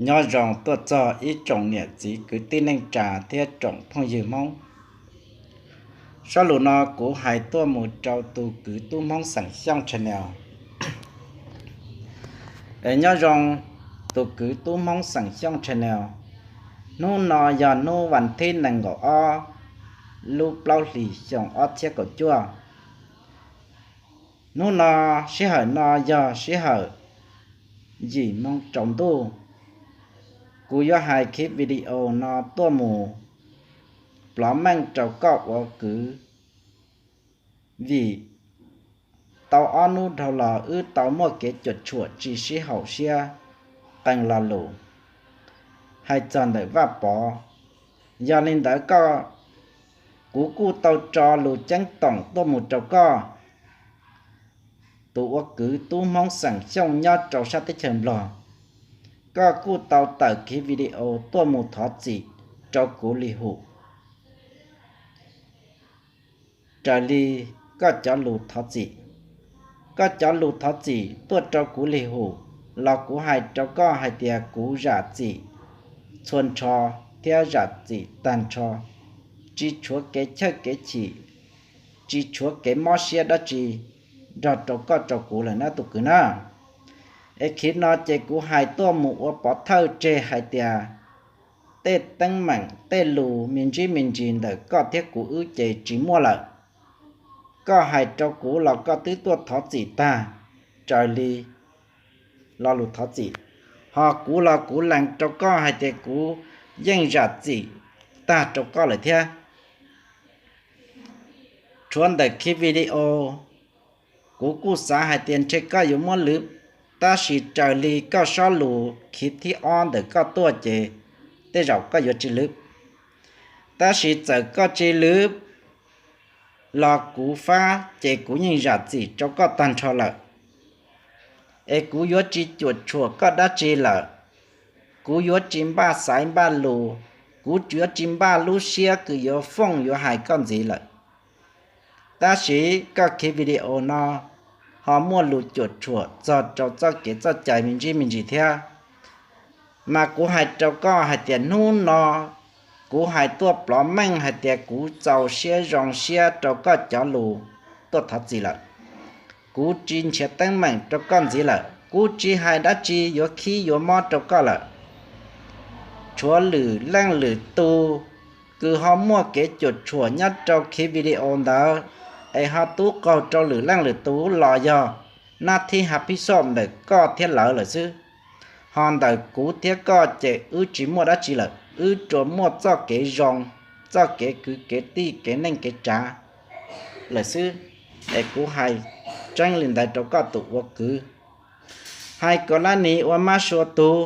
Nyob zoo tuaj txog ib tsoom niam txiv kwv tij neej tsa thiab tsoom phooj ywg Hmoob. Zaj lus no kuv hais tuaj mus rau tus kwv Tub Hmoob Xeem Xyooj channel. Nyob zoo tus kwv Tub Hmoob Xeem Xyooj channel. Hnub no yog hnub vas thib nees nkaum ob lub plaub hlis xyoo ob txhiab kaum cuaj. Hnub no, sij hawm no yog sij hawm yim moo tsaus ntuj. Kuv yuav hais kiv video no tuaj mus plov meej rau koj ua kwv, vim tau ob hnub dhau los wb tau muaj kev cuam tshuam tsis sib haum siab qee lo lus hais txog ntawm Vaj Pov. Yog li ntawd koj, kuv kuj tau tso lus ceeb toom tuaj mus rau koj, tus ua kwv Tub Hmoob Xeem Xyooj nyob rau sab teb chaws Nplog. Koj kuj tau tawm kiv video tuaj mus thov txim rau kuv li hum raws li koj cov lus thov txim. Koj cov lus thov txim tuaj rau kuv li hum los kuv hais rau koj hais tias kuv zam txim txhua nrho thiab zam txim tag nrho, tsis tshuav kev chawj kev chim, tsis tshuav kev mob siab dab tsi nrog rau koj rau kuv lawm na tus kwv na. Es kiv no ces kuv hais tuaj mus ua pov thawj tseg hais tias tej teeb meem tej lus me ntsis me ntsis ntawm koj thiab kuv wb ces tsis muaj lawm. Koj hais rau kuv los koj twb tuaj thov txim tag raws li lo lus thov txim, ho kuv los kuv lees rau koj hais tias kuv yeej zam txim tag rau koj lawm thiab. Tshuav ntawm kiv video, kuv kuj xav hais tias ntshe koj yuav muab lwv, tab sis raws li koj sob lus kiv thib ob ntawm koj tuaj ces tej zaum koj yuav tsis lwv. Tab sis txawm koj tsis lwv los kuv fab ces kuv yeej zam txim rau koj tag nrho lawm. Es kuv yuav tsis cuam tshuam koj dab tsi lawm. Kuv yuav tsis npaj xaiv npaj lus, kuv yuav tsis npaj lub siab kws yuav fooj yuav hais koj ntxiv lawm. Tab sis koj kiv video no ho muaj lus cuam tshuam txog rau txoj kev txoj cai me ntsis me ntsis thiab, mas kuv hais rau koj hais tias hnub no kuv hais tuaj plov meej hais tias kuv txaus siab zoo siab rau koj cov lus tuaj thov txim lawm. Kuv tsis nrhiav teeb meem rau koj ntxiv lawm, kuv tsis hais dab tsi yuav khib yuav mob rau koj lawm. Tshuav lwm leej lwm tus kws ho muaj kev cuam tshuam nyob rau kiv video ntawd, es ho tub qaug rau lwm leej lwm tus los yog nab thib hav phib xoj ntawm koj thiab lawv lawm xwb. Ho ntawm kuv thiab koj ces wb tsis muaj dab tsi lawm, wb tsuas muaj txoj kev zoo, txoj kev kwv kev tij kev neej kev tsav lawm xwb. Es kuv hais tseeb li ntawd rau koj tus ua kwv. Hais kom lab nis ua mab sua tug,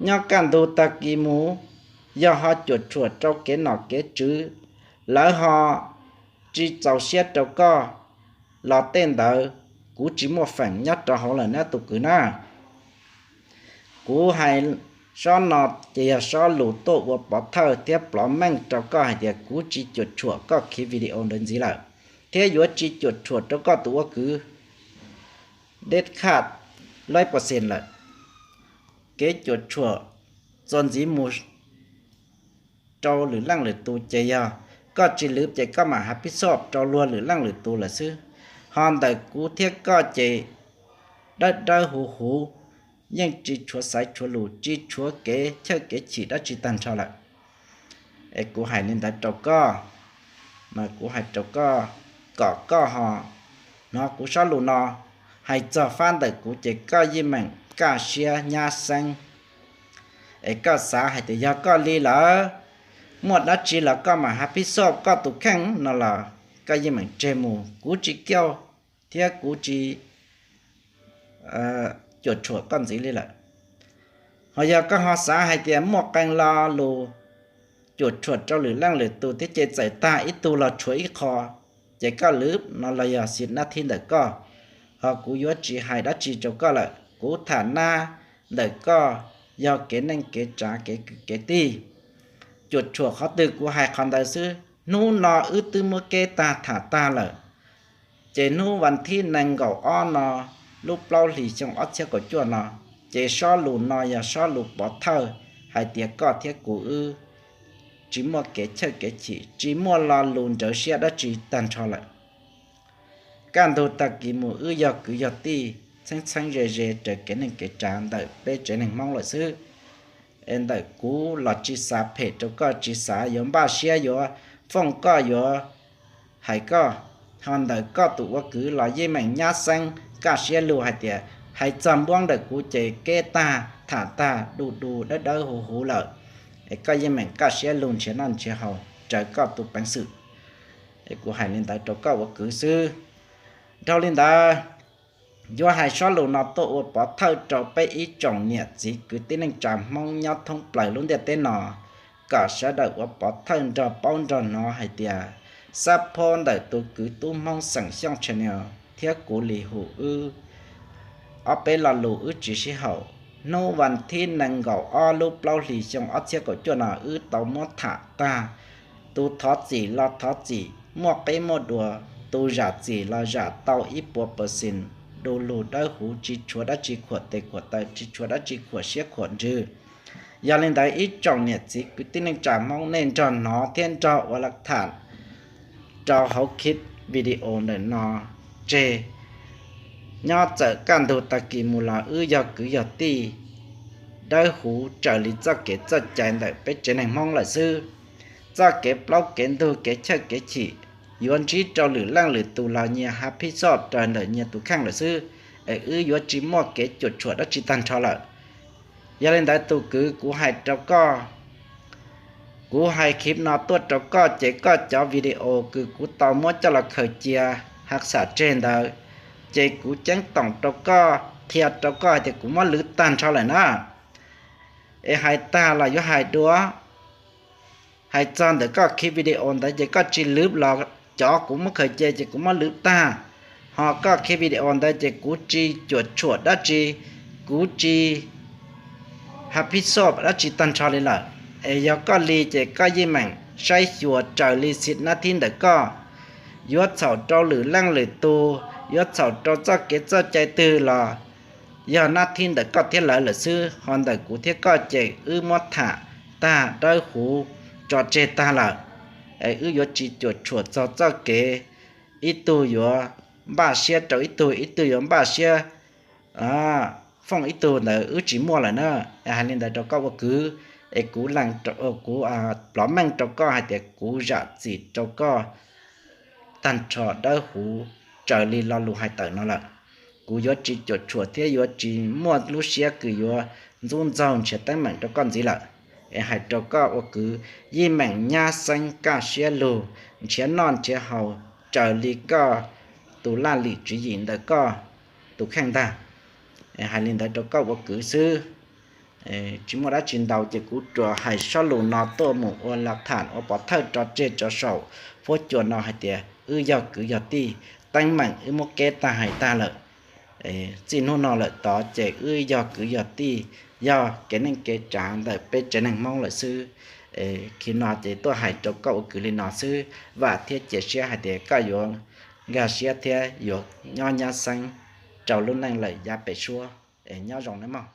nyob kaj ntug tag kis mus, yog ho cuam tshuam rau kev nom kev tswv, lawv ho tsis txaus siab rau koj, los tej ntawd kuv tsis muaj feem nyob rau hauv lawm nab tus kwv na. Kuv hais sob no ces yog sob lus tuaj ua pov thawj thiab plov meej rau koj hais tias kuv tsis cuam tshuam koj kiv video ntawd ntxiv lawm, thiab yuav tsis cuam tshuam rau koj tus ua kwv deb khaj lawm. Kev cuam tshuam txuas ntxiv mus rau lwm leej lwm tus ces yog koj tsis lwv ces koj mam hav phib xoj rau luag lwm leej lwm tus lawm xwb. Ho ntawm kuv thiab koj ces dawb dawb huv huv, yeej tsis tshuav xaiv tshuav lus, tsis tshuav kev chawj kev chim dab tsi tag nrho lawm. Es kuv hais li ntawd rau koj, mas kuv hais rau koj kom koj ho hnov kuv sob lus no hais txog fab ntawm kuv ces koj yeej meem kaj siab nyab xeeb. Es koj xav hais tias yog koj li lawm, muaj dab tsi los koj mam hav phib xoj koj tus kheej no los koj yeej meem tseg mus, kuv tsis kiaj thiab kuv tsis cuam tshuam koj ntxiv li lawm. Ho yog koj ho xav hais tias muaj qee lo lus cuam tshuam rau lwm leej lwm tus thiab ces txawm tag ib tug los tshuav ib qho, ces koj lwv no los yog xis nab thib ntawm koj, ho kuv yuav tsis hais dab tsi rau koj lawm. Kuv tham nab ntawm koj yog kev neej kev tsav kev kwv kev tij, cuam tshuam qhov twg kuv hais qhov ntawd xwb. Hnub no wb twb muab keb tag tham tag lawm, ces hnub vas thib nees nkaum ob no, lub plaub hlis xyoo ob txhiab kaum cuaj no, Ces sob lus no yog sob lus pov thawj hais tias koj thiab kuv wb tsis muaj kev chawj kev chim, tsis muaj lo lus nrawv siab dab tsi tag nrho lawm. Kaj ntug tag kis mus wb yog kwv yog tij, txheeb txheeb ze ze raws kev neej kev tsav ntawm peb tsev neeg Hmoob lawm xwb. Es ntawm kuv los tsis xav phem rau koj, tsis xav yuav npaj siab yuav fooj koj, yuav hais koj. Ho ntawm koj tus ua kwv los yeej meem nyab xeeb kaj siab lug hais tias hais txog npuab ntawm kuv ces keb tag tham tag du du dawb dawb huv huv lawm. Es koj yeej meem kaj siab lug nrhiav noj nrhiav haus raws koj tus peev xwm. Es kuv hais li ntawd rau koj ua kwv xwb. Dhau li ntawd, yuav hais sob lus no tuaj ua pov thawj rau peb ib tsoom niam txiv kwv tij neej tsa Hmoob nyob thoob plaws lub ntiaj teb no, kom sawv daws ua pov thawj nrog paub nrog hnov hais tias xab phob ntawm tus kwv tub Hmoob xeem Xyooj channel thiab kuv Lis Hum wb ob peb lo lus wb tsis sib haum. Hnub vas thib nees nkaum ob lub plaub hlis xyoo ob txhiab kaum cuaj no wb tau muab tham tag. Tus thov txim los thov txim muaj qeb muaj dua, tus zam txim los zam tau ib puas percent, du lug dawb huv, tsis tshuav dab tsi khuam tes khuam taw, tsis tshuav dab tsi khuam siab khuam ntsws. Yog li ntawd ib tsoom niam txiv kwv tij neej tsa Hmoob, nej nrog hnov thiab nrog ua laj tham rau hauv clip video ntawm no tseg. Nyob txawm kaj ntug tag kis mus los wb yog kwv yog tij, dawb huv raws li txoj kev txoj cai ntawm peb tsev neeg Hmoob lawm xwb. Txoj kev plaub kev ntug kev chawj kev chim yuav ntsib rau lwm leej lwm tus los nyias hav phij xoj raws ntawm nyias tus kheej lawm xwb, es wb yuav tsis muaj kev cuam tshuam dab tsi tag nrho lawm. Yog li ntawd tus kwv, kuv hais rau koj, kuv hais clip no tuaj rau koj ces koj cov video kws kuv tau muab coj los khaws cia hav xam tseg ntawd, ces kuv ceeb toom rau koj, qhia rau koj hais tias kuv muab lwv tag nrho lawm na. Es hais tag los yuav hais dua, hais txog ntawm koj clip video ntawd ces koj tsis lwv los cov kuv muab khaws cia ces kuv muab lwv tag. Ho koj clip video ntawd ces kuv tsis cuam tshuam dab tsi, kuv tsis hav phij xoj dab tsi tag nrho li lawm. Es yog koj li ces koj yeej meem saib xyuas raws li xim nab thib ntawm koj. Yuav txhaum rau lwm leej lwm tus, yuav txhaum rau txoj kev txoj cai twg los yog nab thib ntawm koj thiab lawv lawm xwb, ho ntawm kuv thiab koj ces wb muab tham tag dawb huv tso tseg tag lawm. Es wb yuav tsis cuam tshuam txog txoj kev ib tug yuav npaj siab rau ib tug, ib tug yuav npaj siab fooj ib tug ntawd wb tsis muaj lawm na. Hais li ntawd rau koj ua kwv, es kuv, kuv plov meej rau koj hais tias kuv zam txim rau koj tag nrho dawb huv raws li lo lus hais tawm no lawm. Kuv yuav tsis cuam tshuam thiab yuav tsis muaj lub siab kws yuav ntxub ntxaug nrhiav teeb meem rau koj ntxiv lawm. Es hais rau koj ua kwv, yeej meem nyab xeeb kaj siab lug nrhiav noj nrhiav haus raws li koj tus laj lim tswv yim ntawm koj tus kheej ntag. Hais li ntawd rau koj ua kwv xwb, tsis muaj dab tsi ntau ces kuv tsuas hais sob lus no tuaj mus ua laj tham ua pov thawj tso tseg tso saum fuab cua no hais tias wb yog kwv yog tij, teeb meem wb muab keb tag hais tag lawm. Txij hnub no lawm tod ces wb yog kwv yog tij, yog kev neej kev tsav ntawm peb tsev neeg Hmoob lawm xwb. Khi no ces tuaj hais rau koj ua kwv li no xwb, vam thiab cia siab hais tias koj yuav nkag siab thiab yuav nyob nyab xeeb rau lub neej lawm yav pem suab. Nyob zoo nawb mog.